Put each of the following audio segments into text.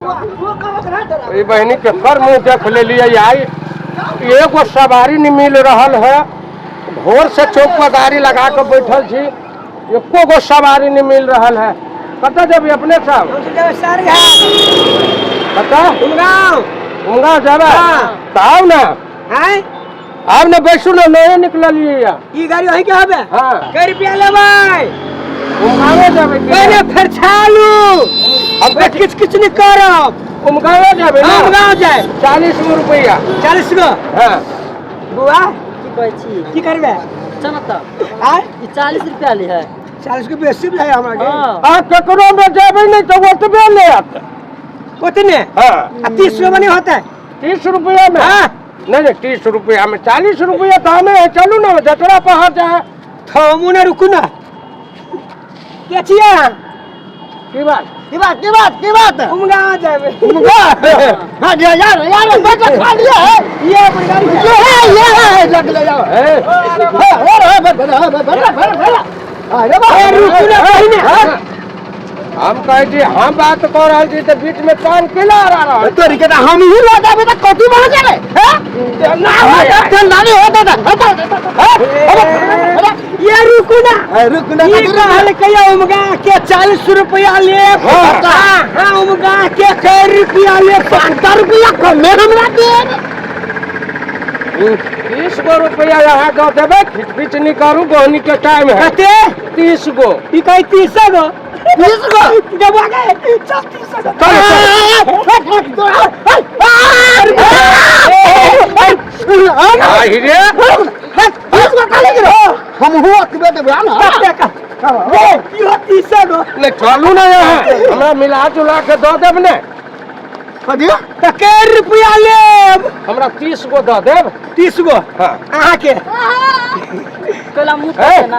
ई बहिनी के कर मुंह देख लेलियै आइ। एगो सवारी नहीं मिल रहल है। भोर से चौक पर गाड़ी लगा के बैठल छी, एको गो सवारी नहीं मिल रहल है। कतऽ जेबै अपने सब? कतऽ? उमगांव। उमगांव जेबै? हाँ। तऽ आउ ने। आँय? आउ ने, बैसू ने, नये निकललियै ये। ई गाड़ी अहीं के हबे? हाँ। कै रुपया लेबै? उमगांवे जेबै की? पहिले फेर छालू। हम हम किछु किछु नहि करब। उमगांवे जेबै ने? हम उमगांव जायब। 40 गो रुपया। 40 गो? हाँ। बुआ की कहै छी? की करबै? चल तऽ। आँय? ई 40 रुपया ली है। 40 के बेसी बुझाइ हमरा के। हाँ। आ ककरो में जेबै नहि तऽ ओतबे लेत। ओतने? हाँ। आ 30 रुपया नहीं होता है? 30 रुपया में? हाँ। नहीं नहीं, 30 रुपया में 40 रुपया तो हमें है। चलू ना, जतरा पहाड़ जाए। थमू ना, रुकू ना। के छियै अहाँ? की बात? की बात, की बात, की बात? उमगांव जाबे। उमगांव? हाँ, जा, यार, यार, बैठो, खा लिया है। ये अपन गाड़ी है। ये है, ये है, लग ले जाओ। ए। हाँ, हाँ, हाँ, बैठ, बैठ, बैठ, बैठ, बैठ, बैठ। अरे बा, ए, रुकू ना, पहिने। हाँ। हम कहै छी, हम बात कऽ रहल छी तऽ बीच में टांग केला अड़ा रहल? तोरी के तऽ हम ही लऽ जाबे तऽ कथी भऽ गेलै? हैं? ना हो, ठंडा नहीं होता था। होता, होता, होता। ये रुकू ना। ए, रुकू ना, ई कथी रुकू? कहल के ये उमगांव के 40 रुपया लेब। हाँ। हाँ, हाँ, उमगांव के कै रुपया लेब? 70 रुपया कमे हमरा देब। 30 गो रुपया यहाँ दऽ देबै, खिच खिच नहीं करू, बोहनी के टाइम है। कते? 30 गो। ई कहै 30 गो। 30 गो? जब आ गए, चल 30 गो। चल, चल। आहि रे। हमहूँ अतबे देबै ना। कते का? इहो 30 गो। नहीं, चलू ना यहाँ, हमरा मिला जुला के दऽ देब ने। कथी? तऽ कै रुपया लेब? हमरा 30 गो दऽ देब। 30 गो? हाँ। अहाँके? कैला मुँह ए, पर ना।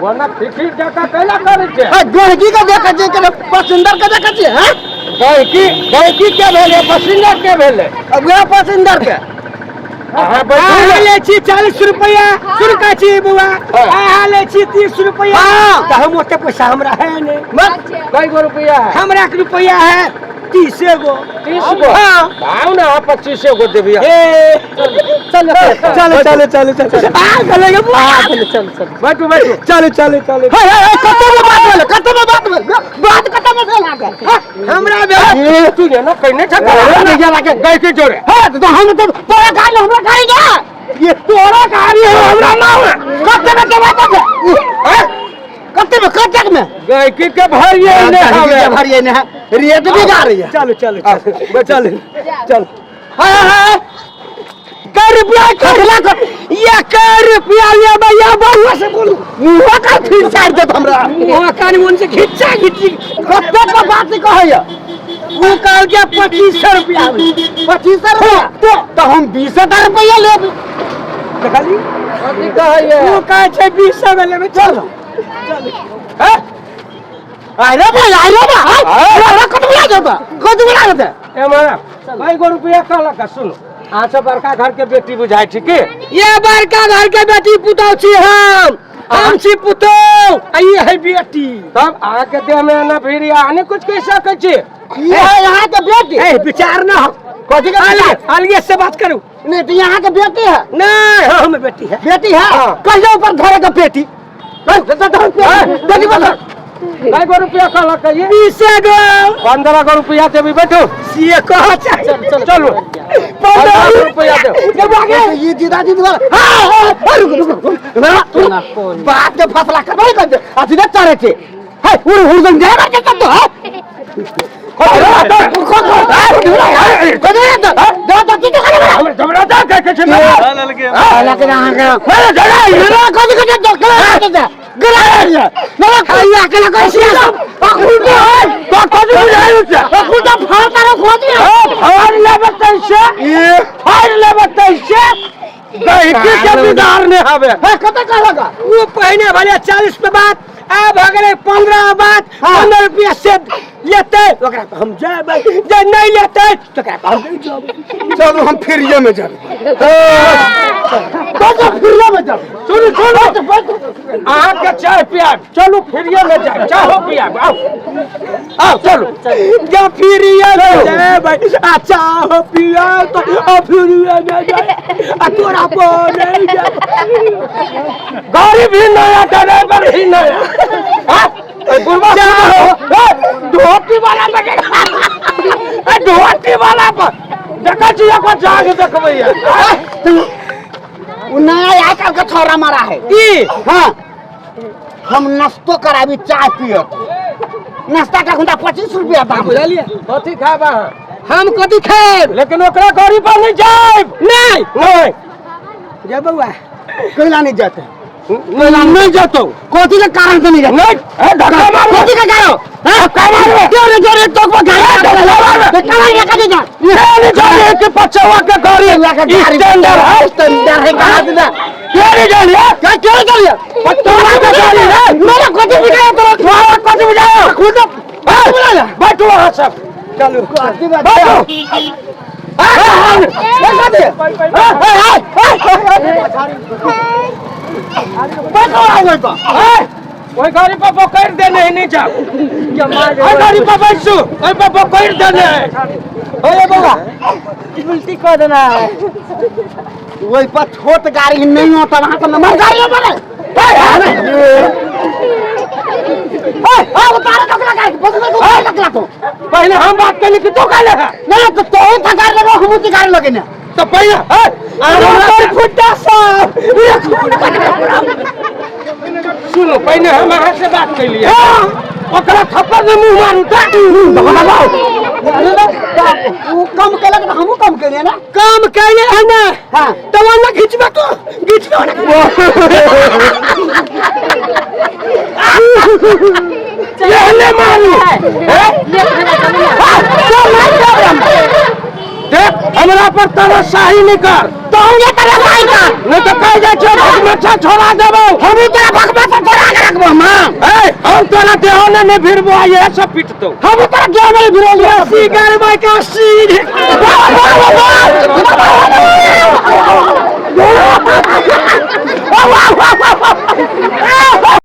वरना फिकिर जकाँ कैला करै छै? ए, गहकी के देखै छियै कि पसिंदर के देखै छियै, हैं? गहकी, गहकी के भेलै, पसिंदर के भेलै? अब वएह पसिंदर के। अहाँ बैठू अहाँ ने। लै छी 40 रुपया, सुन कहै छी बौआ, हाँ। अहाँ लै छी 30 रुपया। हाँ। तऽ हम ओते पैसा हमरा है नहि। कै गो रुपया है? हमरा के रुपया है 30 गो। 30 गो? हाँ। आउ ने, अहाँ 25 गो देबियै। ए, चल, चल, चल, चल, चल, चल। आ, चले गे बुआ। चल, चल, चल। बैठू, बैठू। चल, चल, चल। हे, हे, हे, कते में बात भेल? कते में बात भेल? बात कते में भेल अहाँके? हँ? हमरा भेल। ए, तू ने ना कहने छ, ए, नहीं गेला के। गहकी जोड़े। हे, तऽ हम तऽ तोरा गाड़ी, हमरा गाड़ी दे। ये तोरा गाड़ी है, हमरा ना है। कते में देबै तब? हँ? कते में, कते में? गहकी के भरिए ने गहकी के हवे। भरिए ने है। रेट भी गाड़ी है। चल, चल, चल, चल, चल। हाँ, हाँ, हाँ। कै रुपया? कथला कर? ये कै रुपया लेबै? या बउआ से बोलू। मुँह का फिर चाट देत हमरा। मुँह कान मन से खिच्चा खिच्ची। कते के बात नहीं कहैया? उ कहल के 2500 रुपया आबै। 2500 रुपया? तो हम 20,000 रुपया लेब। देखली? कथी कहैया? उ कहै छै 20 गो लेबै। चल। हैं? अरे बा, अरे बा, अरे कत बुला देता? कत बुला देता? ए मारा, कै गो रुपया कहलक? सुन, अहाँ सब बड़का घर के बेटी बुझाइ छी की? ये बड़का घर के बेटी पुतहु छी हम। हम छी पुतहु आ ई है बेटी। तब अहाँ के देह में एना भीड़ या अहाँ नहि कुछ कहि सकै छी? ये है यहाँ के बेटी। ए, विचार ना हो। कथी के अलगे विचार? अलगे से बात करू। नहीं तो यहाँ के बेटी है। नहीं, हाँ, हम बेटी है। बेटी है? हाँ। कहियो ऊपर धरे के बेटी। बेटी पर धर। कै गो रुपया कहलक ये? 20 गो। 15 गो रुपया देबी, बैठू। से कह चाही। चल, चल, चलू। 15 रुपया दे। जब आगे। ये जीदा जीदी वाला। हाँ, हाँ, हाँ, रुक, रुक, रुक। रुक। बात के फसला करबै कर दे। आ सीधे चढ़े छे। हे, उड़, उड़, उड़, जाए बात के तब तो, हाँ? ओ पहिने भेलै 40 पे बात, आब भऽ गेलै 15 बात। 15 रुपया से लेतै ओकरा पर हम जेबै, जे नहीं लेतै तो ओकरा पर हम नहीं जेबै। चलू हम फ्रीये में जाब। फ्रीये में जाब। सुनू सुनू, अहाँके चाय पियाब, चलू फ्रीये में जाब, चाहो पियाब, आउ आउ चलू। जब फ्रीये में जेबै आ चाहो पियाब तो आ फ्रीये में जाब, आ तोरा पर नहीं जाब। गाड़ी भी नया, ड्राइवर भी नया। हाँ? ए, बुढ़वा धोती वाला पर, धोती वाला पर देखै छी एकर जाग देखबैया। उ नया आजकल के छोरा मारा है। की? हाँ, हम नाश्तो कराबी, चाय पियत। नाश्ता का हुंदा 25 रुपया दाम। बुझलिए? कथी खाब अहाँ? हम कथी खाएब? लेकिन ओकरा गाड़ी पर नहीं जाएब। नहीं नहीं जा बउआ। कैला नहीं जाते? नहीं जातो। कथी के कारण से नहीं जाते? नहीं, ए, धक्का मार। कथी के कारण? हाँ, धक्का मार। जोरे जोरे तो को गाड़ी धक्का मार। धक्का मार के कथी जा? ये नहीं जाने कि पचवा के गाड़ी स्टैंडर्ड है। स्टैंडर्ड है, कहाँ से जा? क्यों नहीं जाने? क्या क्यों नहीं जाने? पचवा के गाड़ी है। मेरा कथी बिगाड़ा तोरा? तुम्हारा कथी बिगाड़ा? खुद हाँ, बुला। बैठो वहाँ सब। चलो। बैठो। हाँ, हाँ, हाँ, बैठो आगे पर। हाँ, ओहि गाड़ी पर पकड़ देने है, नहीं जाओ। ओहि गाड़ी पर बैसू, ओहि पर पकड़ देने है। ओए बउआ, उल्टी कऽ देना है। वही पर छोट गाड़ी नहीं होता, वहाँ से नंबर गाड़ी बने। पहले हम बात करने की तो कहले है। नहीं तो तो ही गाड़ी लगो, हम तो गाड़ी लगे ना। तो पहले फुटा साहब सुनो, पहले हम अहाँ से बात कर लिए, ओकरा थप्पड़ में मुंह मारू त वो कम केलक त हमहू कम केलिए ना। कम कैले है ना। हाँ। तो वो ना खिंचबा तो खिंचबा ना। पहले मारू। देख हमरा पर तरसशाही नहीं कर। तो हम ये तरसशाही कर नहीं तो कह जाए छो भगमच्छा छोड़ा देबो। हम ही तोरा भगमच्छा छोड़ा के रखबो मां। ए हम तोरा देहो ने नहीं भिड़बो, ये सब पीट दो। हम तोरा देहो ने भिड़ो। सीगर भाई का सीध।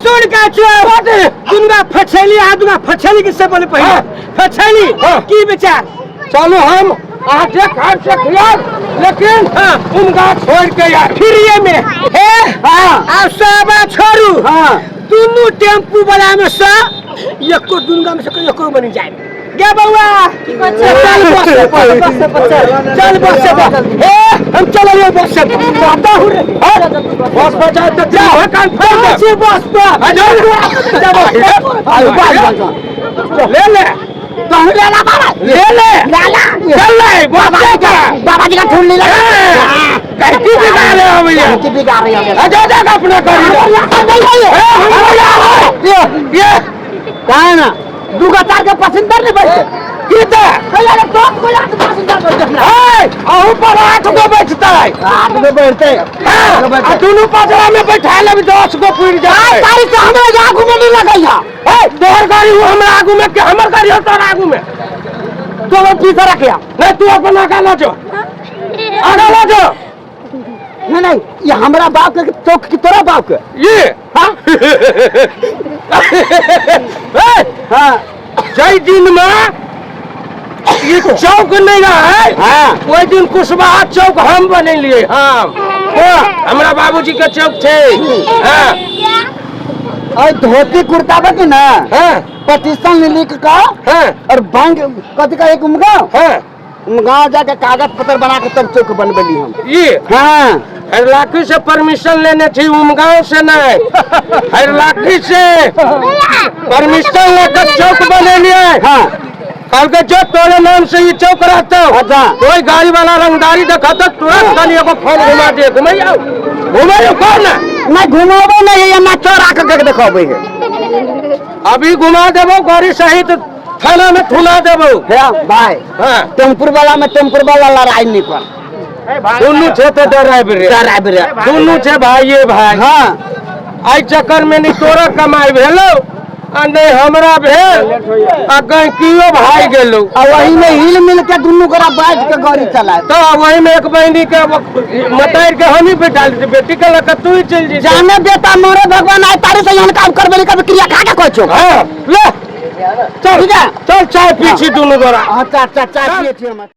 सुन के छो दुनगा फछेली आ दुनगा फछेली किससे बोले पहले फछेली की विचार? चलो हम आज खान से खियाब, लेकिन उनका छोड़ के यार फिर ये में हे। हाँ। आ सब छोड़ू। हाँ। दुनू टेम्पू वाला में से एको दुनगा में से एको बनी जाए। गे बउआ चल बस से पर, चल बस से पर। हे हम चलिए बस से पर। बाता हूँ रे। बस पर जाए तो जाओ, कान फाड़ दे। छी बस पर। आ जाओ। जा बस पर। आयो, बाय, बाय, बाय। ले ले। तो हम ले ला बाबा। ले ले। ले ला। चल ले, बस से कर। बाबा जी का ठूल ले ला। कहीं बिगा रहे हो भैया? कहीं बिगा रहे हो। आ जाओ, जाओ, अपना गाड़ी ला। ये, ए, हम जा रहे हैं। ये, ये। कहाँ है ना? दूगा चार के पैसेंजर नहीं बैठते। कितना? कहिया रे, 10 गो आठ पैसेंजर बैठते अपना। ए, अहू पर 8 गो बैठता है। 8 गो बैठते। हाँ, आ दोनों पजरा में बैठा ले, 10 गो पुर जाए। गाड़ी से हमरा आगू में नहीं लगैया। ए, तोहर गाड़ी हो हमरा आगू में, के हमर गाड़ी हो तोहर आगू में? तो वो पीछे रखिया। नहीं, तू अपन आगा ला जो। आगा ला जो। नहीं, नहीं, ये हमरा बाप के तो कि तोरा बाप के? ये? हाँ? ए, हाँ। जय दिन में ये चौक नहीं रहा है। हाँ। वही दिन कुशवाहा चौक हम बनेलिए। हम। हाँ। हमरा बाबूजी के चौक थे। हाँ। और धोती कुर्ता बकी ना? हाँ। पटिशन लिख का। हाँ। और बैंक कथी का एक उमगांव? हाँ। उमगांव जाके कागज पत्र बना के तब चौक बनबेली हम। ये? हाँ। हरलाखी से परमिशन लेने थी, उमगांव से नहीं, हरलाखी से परमिशन लेकर चौक बनेलिए। हाँ। कल के जो तोरे नाम से ये चौक रहता हो। अच्छा। कोई गाड़ी वाला रंगदारी देखा तो तुरंत खाली एगो फोन घुमा दे। घुमाइयो, घुमाइयो कौन है? मैं घुमाबो नहीं है, मैं चोरा के देखबे है। अभी घुमा देबो गाड़ी सहित थाना में ठुला देबो। हे भाई। हाँ। टेम्पुर वाला में टेम्पुर वाला लड़ाई नहीं कर। दोनों छे तो ड्राइवर रे। ड्राइवर रे। दोनों छे भाई ये भाई। हाँ। आई चक्कर में नहीं तोरा कमाई भेलो आ नहीं हमरा भेल आ गैकियो भाग गेलो। आ वही में हिल मिल के दुनू गोरा बैठ के गाड़ी चलाए। तो वही में एक बहनी के मतार के हम ही बैठा लेते, बेटी के लगा तू ही चल जी। जाने बेटा मरे भगवान आए तारे से यहाँ काम करबे कभी क्रिया खा के कहै छौ। हाँ, ले चल ठीक है? चल चाय पी छी दुनू गोरा। हाँ, चाय चाय चाय पिए छी हम।